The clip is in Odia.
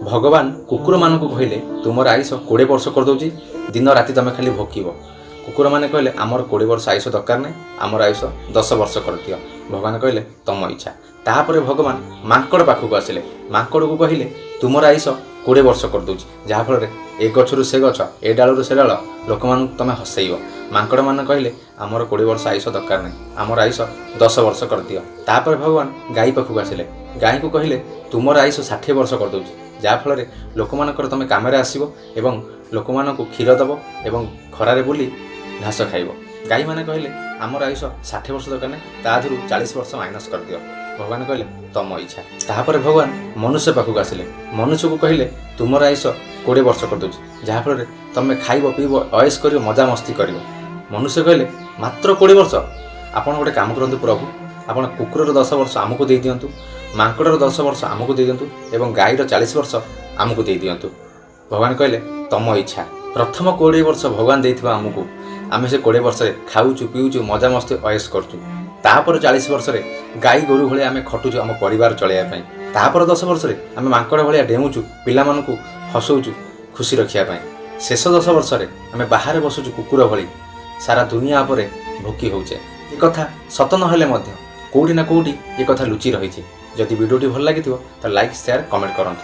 ଭଗବାନ କୁକୁରମାନଙ୍କୁ କହିଲେ, ତୁମର ଆୟୁଷ 20 ବର୍ଷ କରିଦେଉଛି, ଦିନ ରାତି ତୁମେ ଖାଲି ଭୋକିବ। କୁକୁରମାନେ କହିଲେ, ଆମର 20 ବର୍ଷ ଆୟୁଷ ଦରକାର ନାହିଁ, ଆମର ଆୟୁଷ 10 ବର୍ଷ କରିଦିଅ। ଭଗବାନ କହିଲେ, ତମ ଇଚ୍ଛା। ତାପରେ ଭଗବାନ ମାଙ୍କଡ଼ ପାଖକୁ ଆସିଲେ। ମାଙ୍କଡ଼କୁ କହିଲେ, ତୁମର ଆୟୁଷ 20 ବର୍ଷ କରିଦେଉଛି, ଯାହାଫଳରେ ଏ ଗଛରୁ ସେ ଗଛ, ଏ ଡାଳରୁ ସେ ଡାଳ ଲୋକମାନଙ୍କୁ ତୁମେ ହସେଇବ। ମାଙ୍କଡ଼ମାନେ କହିଲେ, ଆମର 20 ବର୍ଷ ଆୟୁଷ ଦରକାର ନାହିଁ, ଆମର ଆୟୁଷ 10 ବର୍ଷ କରିଦିଅ। ତାପରେ ଭଗବାନ ଗାଈ ପାଖକୁ ଆସିଲେ। ଗାଈକୁ କହିଲେ, ତୁମର ଆୟୁଷ 60 ବର୍ଷ କରିଦେଉଛି, ଯାହାଫଳରେ ଲୋକମାନଙ୍କର ତୁମେ କାମରେ ଆସିବ ଏବଂ ଲୋକମାନଙ୍କୁ କ୍ଷୀର ଦେବ ଏବଂ ଖରାରେ ବୁଲି ଘାସ ଖାଇବ। ଗାଈମାନେ କହିଲେ, ଆମର ଆୟୁଷ 60 ବର୍ଷ ଦରକାର ନାହିଁ, ତା ଦେହରୁ 40 ବର୍ଷ ମାଇନସ୍ କରିଦିଅ। ଭଗବାନ କହିଲେ, ତମ ଇଚ୍ଛା। ତାପରେ ଭଗବାନ ମନୁଷ୍ୟ ପାଖକୁ ଆସିଲେ। ମନୁଷ୍ୟକୁ କହିଲେ, ତୁମର ଆୟୁଷ 20 ବର୍ଷ କରିଦେଉଛି, ଯାହାଫଳରେ ତୁମେ ଖାଇବ, ପିଇବ, ଅଏସ କରିବ, ମଜାମସ୍ତି କରିବ। ମନୁଷ୍ୟ କହିଲେ, ମାତ୍ର 20 ବର୍ଷ? ଆପଣ ଗୋଟେ କାମ କରନ୍ତୁ ପ୍ରଭୁ, ଆପଣ କୁକୁରର 10 ବର୍ଷ ଆମକୁ ଦେଇଦିଅନ୍ତୁ, ମାଙ୍କଡ଼ର 10 ବର୍ଷ ଆମକୁ ଦେଇଦିଅନ୍ତୁ ଏବଂ ଗାଈର 40 ବର୍ଷ ଆମକୁ ଦେଇଦିଅନ୍ତୁ। ଭଗବାନ କହିଲେ, ତମ ଇଚ୍ଛା। ପ୍ରଥମ 20 ବର୍ଷ ଭଗବାନ ଦେଇଥିବା ଆମକୁ, ଆମେ ସେ 20 ବର୍ଷରେ ଖାଉଛୁ, ପିଉଛୁ, ମଜାମସ୍ତି ଅଏସ କରୁଛୁ। ତାପରେ 40 ବର୍ଷରେ ଗାଈ ଗୋରୁ ଭଳିଆ ଆମେ ଖଟୁଛୁ ଆମ ପରିବାର ଚଳାଇବା ପାଇଁ। ତାପରେ 10 ବର୍ଷରେ ଆମେ ମାଙ୍କଡ଼ ଭଳିଆ ଡେଉଁଛୁ, ପିଲାମାନଙ୍କୁ ହସଉଛୁ ଖୁସି ରଖିବା ପାଇଁ। ଶେଷ 10 ବର୍ଷରେ ଆମେ ବାହାରେ ବସୁଛୁ କୁକୁର ଭଳି, ସାରା ଦୁନିଆ ଉପରେ ଭୋକି ହେଉଛେ। ଏ କଥା ସତ ନହେଲେ ମଧ୍ୟ କେଉଁଠି ନା କେଉଁଠି ଏ କଥା ଲୁଚି ରହିଛି। ଯଦି ଭିଡ଼ିଓଟି ଭଲ ଲାଗିଥିବ ତ ଲାଇକ୍, ସେୟାର, କମେଣ୍ଟ କରନ୍ତୁ।